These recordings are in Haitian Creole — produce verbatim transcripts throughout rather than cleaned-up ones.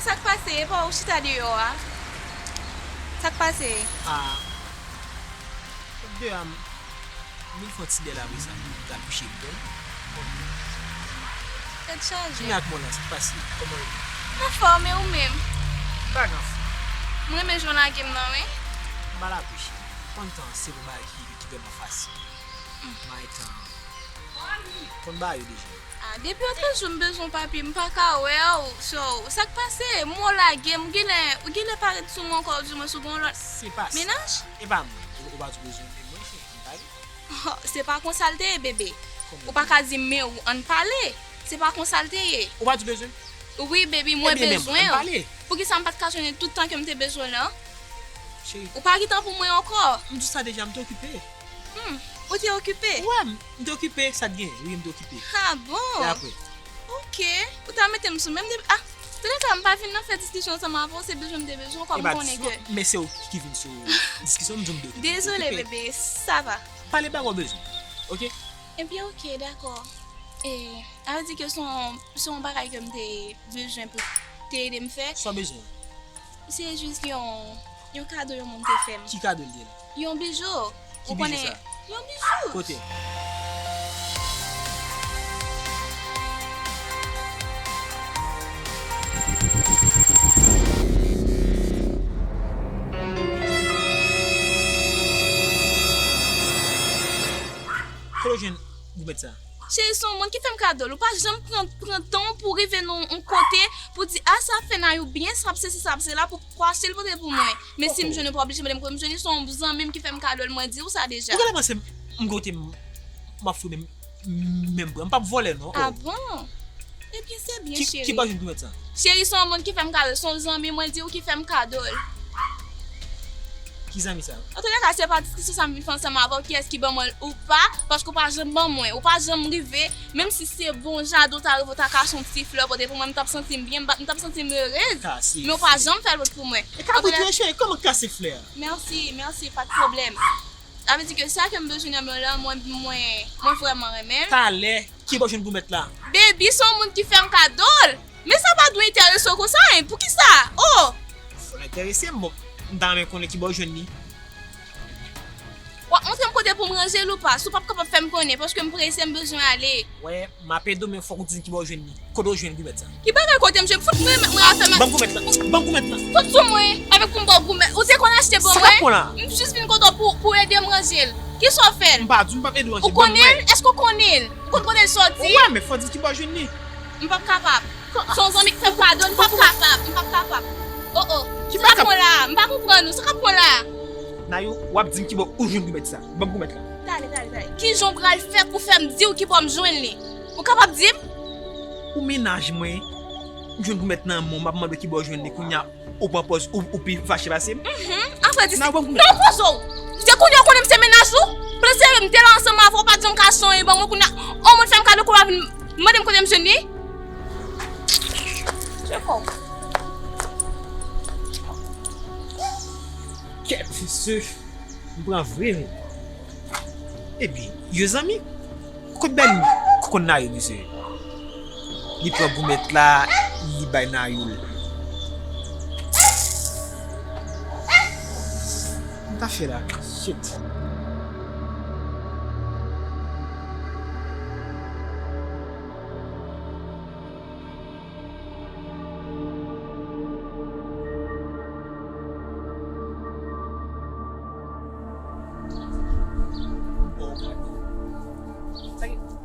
Sa k pase? E pa ou chita deyò a? Sa k pase? Ah, deyò a, m vin fè yon ti lè la, apre sa, m pral kouche m, bon. Tèt chaje. Jimmy ak Molan, sa k pase? Kòman yo ye? Anfòm, e ou menm? M pa gen anfòm. M renmen jan w lage m nan, wi. M pa lapreche. Konn tan se pou bagay ki, ki vrèman fasil. M pa gen tan. Konn bagay yo deja. Ah, depi otrejou m bezwen w, papi, m pa ka wè w. So, sa k pase? M wè w lage m, ou genlè, ou genlè pa ret sou mwen ankò, di mwen si w gen yon lòt mennaj? Se pa sa. E pa mwen. Ou, ou pa di w bezwen m, men mwen, cheri, m pa gen. Se pa konsa l te ye, bebe. Kòman? Ou pa ka di m, men ou, ann pale. Se pa konsa l te ye. Ou pa di w bezwen m? Wi, baby, mwen bezwen w. Ebyen, men mwen, ann pale. Poukisa m pa t ka jwenn li tout tan ke m te bezwen w lan? Cheri. Ou pa gen tan pou mwen ankò. M di w sa deja, m te okipe. Hmm, ou te okipe? Wi, m, m te okipe, sa t gen? Wi, m te okipe. Ah bon? E apre? Ok. Ou ta mete m sou menm de, ah, toulèka, m pa vin nan fè diskisyon ansanm avè w, se bezwen m te bezwen w, kòm m konnen ke. E pa diskisyon, men se ou ki vin sou diskisyon, m di w m te okipe. Dezole, bebe, sa va. Pale bagay w bezwen, ok? Ebyen, ok, dakò. E, sa vle di ke se yon, se yon bagay ke m te bezwen pou te ede m fè. Sa w bezwen? Se jis yon, yon kado yon moun te fè m. Ki kado l te ye la? Yon bijou. Ki bijou sa? Ou konnen, yon bijou. Kote? Kote w jwenn goumèt sa? Cheri, se yon moun ki fè m kado l. Ou pa janm pran, pran tan w pou w rive nan yon kote pou di, "Ah, sa ap fè Nayou byen, sa ap sesi, sa ap sela," pou, pou achte l pote pou mwen. Men si m jwenn, ou pa oblije mande m kote m jwenn li, se yon zanmi m ki fè m kado l, mwen di w sa deja. Ou genlè panse m, m kote m, m ap fouye men, men m pran. M p ap vòlè, non. Ah bon? Ebyen, se byen, cheri. Ki bò w jwenn goumèt sa? Cheri, se yon moun ki fè m kado l, se yon zanmi, mwen di w, ki fè m kado l. Ki zanmi sa? Antoulèka, se pa diskisyon sa m vin fè ansanm avè w, kiyès ki ban mwen l ou pa, paske w pa janm ban mwen, ou pa janm rive, menm si se bon jaden w ta rive, w ta kache yon ti flè pote pou mwen, m t ap santi m byen, m pa, m t ap santi m erez, men w pa janm fè l pote pou mwen. E kabrit yo, cheri, kòman kase flè a? Mèsi, mèsi, pa t pwoblèm. Sa vle di ke sa ke m bezwen nan men w lan, mwen, mwen, mwen vrèman renmen l. Talè, ki bò w jwenn goumèt la? Baby, se yon moun ki fè m kado l. Men sa pa dwe enterese w konsa, en. Poukisa? Oh! Fò l enterese m, bon, m ta renmen konnen ki bò w jwenn li. W ap montre m kote pou m ranje l ou pa? Si w p ap kapab fè m konnen, paske m prese, m bezwen ale. Wè, m ap ede w, men fòk ou di m ki bò w jwenn li. Kote w jwenn goumèt sa? Ki bagay kote m jwenn? Fout mwen, mwen afè m. Ban m goumèt la. Ban m goumèt la. Fout sou mwen, avèk pou m ba w goumèt. Ou te konn achte ban mwen? Sa k ap pran la? M jis vin kote w pou, pou ede m ranje l. Kisa w fè l? M pa di w m p ap ede w ranje l. Ou konnen l? Èske w konnen l? Ou konn kote l soti? Ou wè, men fò w di m ki bò w jwenn li. M p ap kapab. Se yon zanmi ki fè m kado l, m p ap kapab, m p ap kapab. Oh, oh. Sa k ap pran la? M pa konprann ou. Sa k ap pran la? Nayou, w ap di m ki bò ou jwenn goumèt sa. Ban m goumèt la. Talè, talè, talè. Kijan w pral fè pou fè m di w ki bò m jwenn li? Ou kapab di m? Ou mennaj mwen, m jwenn goumèt nan men w, m ap mande w ki bò w jwenn li, kounye a, ou pran pòz, ou, ou pi fache pase m? Mhm. Apre di, non, poze w. Se kounye a w konnen m se mennaj ou? Pandan se m te la ansanm avè w, ou pa t janm ka sonje ban mwen, kounye a, yon moun fè m kado, kounye a vin mande m kote m jwenn li? Se kò w. Kèt, mesye, m pran vre, men. Epi, yo zanmi, kot bèl kokon Nayou, mesye? Li pran goumèt la, li bay Nayou l. M ta fè la, shit.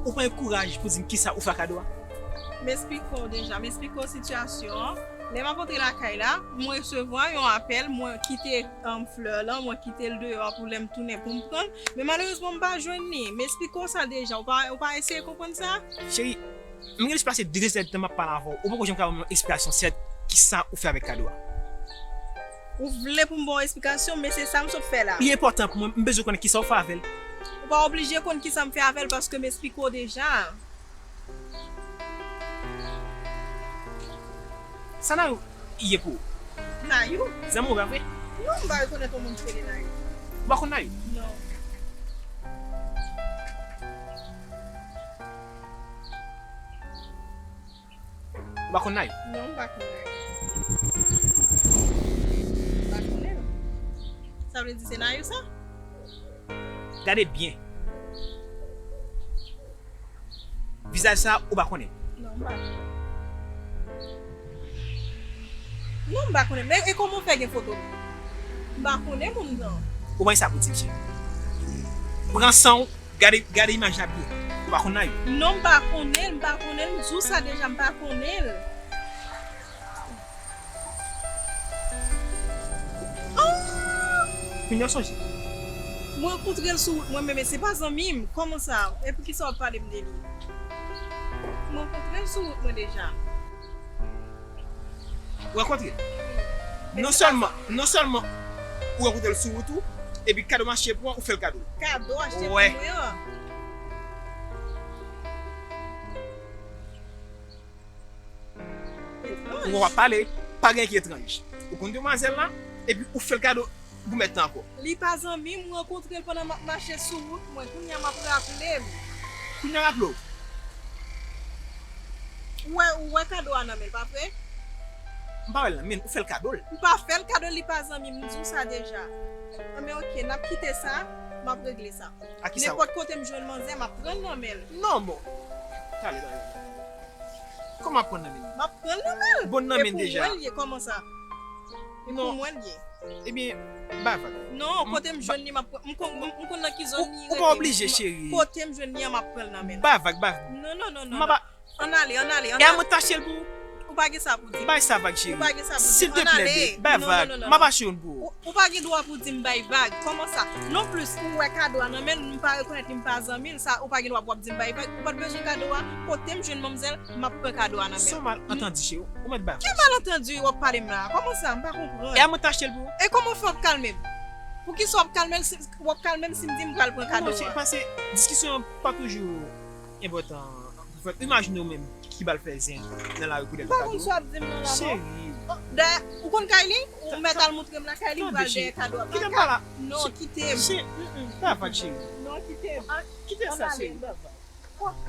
Ou pa gen kouraj pou di m kisa ou fè ak kado a? M esplike w deja, m esplike w sitiyasyon an. Lè m ap antre lakay la, m resevwa yon apèl, mwen kite, um, flè lan, mwen kite l deyò a pou lè m tounen pou m pran l. Men malerezman, m pa jwenn li. M esplike w sa deja, ou pa, ou pa eseye konprann sa? Cheri, m gen plis pase de zèdtan m ap pale avè w. Ou poko janm ka ban m yon esplikasyon sèt kisa ou fè avèk kado a. Ou vle pou m ba w esplikasyon, men se sa m sot fè la. Li enpòtan pou mwen, m bezwen konnen kisa w fè avè l. Ou pa oblije konn kisa m fè avè l paske m esplike w deja. Sa Nayou ye pou ou? Nayou? Zanmi w pa vre? Non, m pa rekonèt yon moun ki rele Nayou. Ou pa konn Nayou? Non. Ou pa konn Nayou? Non, m pa konn Nayou. Sa vle di se Nayou sa? Gade byen. Vizaj sa, ou pa konnen? Non, m pa konnen. Non, m pa konnen. Men e kòman w fè gen foto l? M pa konnen moun nan. Ou pa gen sa pou di m, cheri. Pran san w, gade, gade imaj la byen. Ou pa konn Nayou? Non, m pa konnen l, m pa konnen l, m di w sa deja, m pa konnen l. Ah! Kounye a w sonje. Mwen rankontre l sou wout mwen, men, men se pa zanmi m. Kòman sa? E poukisa w ap pale m de li? Mwen rankontre l sou wout mwen deja. Ou rankontre l? Non sèlman, non sèlman ou rankontre l sou wout ou, epi kado m achte pou ou, ou fè l kado. Kado achte pou mwen an? Etranj. Ou w ap pale, pa gen ki etranj. Ou konn demwazèl la, epi ou fè l kado pou mèt la ankò. Li pa zanmi m, m rankontre l pandan m ap mache sou wout mwen. Kounye a m ap raple m. Kounye a raple w? Ou wè, ou wè kado a nan men l, pa vre? M pa wè l nan men l, ou fè l kado l. M pa fè l kado l, li pa zanmi m, m di w sa deja. Anben, oke, n ap kite sa, m ap regle sa. A ki sa? Nenpòt kote m jwenn manzè, m ap pran l nan men l. Non, bon. Talè, talè. Kòman ap pran nan men l? M ap pran l nan men l. Bon, nan men l deja. E pou mwen l ye, kòman sa? E pou mwen l ye. Ebyen, ba vag. Non, kote m jwenn li, m ap pran. M konn, m konn nan ki zòn li rete. Ou pa oblije, cheri. Kote m jwenn li an, m ap pran l nan men l. Ba vag, ba vag. Non, non, non, non. Ann ale, ann ale, ann ale. E a mwen t achte l pou ou? Ou pa gen sa pou di m. Bay sa vag, cheri. Ou pa gen sa pou di m. Ann ale. Silteplè, baby, bay vag. Non, non, non, non. M ap achte youn pou ou. Ou, ou pa gen dwa pou di m bay vag. Kòman sa? Nonplis, ou wè kado a nan men l, m pa rekonèt li, m pa zanmi l, sa, ou pa gen dwa pou w ap di m bay vag. Ou pa t bezwen kado a. Kote m jwenn manmzèl, m ap pran kado a nan men l. Se yon malantandi, cheri. Ou mèt bay vag. Ki malantandi w ap pale m la? Kòman sa? M pa konprann. E a mwen t achte l pou ou? E kòman w fè w ap kalme m? Poukisa w ap kalme l si, w ap kalme m si m di m pral pran kado a? Non, cheri, paske diskisyon an pa toujou enpòtan pou fèt. Imajine w menm ki bal fè zen nan lari pou de kado. M pa konn sa w ap di m nan la, non. Cheri. Dayè, ou konn kay li? Ou mèt al montre m lakay li, m pral dèyè kado a. Kite m pa la. Non, kite m. Cheri, pa vag, cheri. Non, kite m. Kite sa, cheri. Pa vag.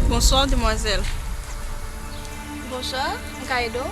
Bonswa, demwazèl. Bonswa, m ka ede w?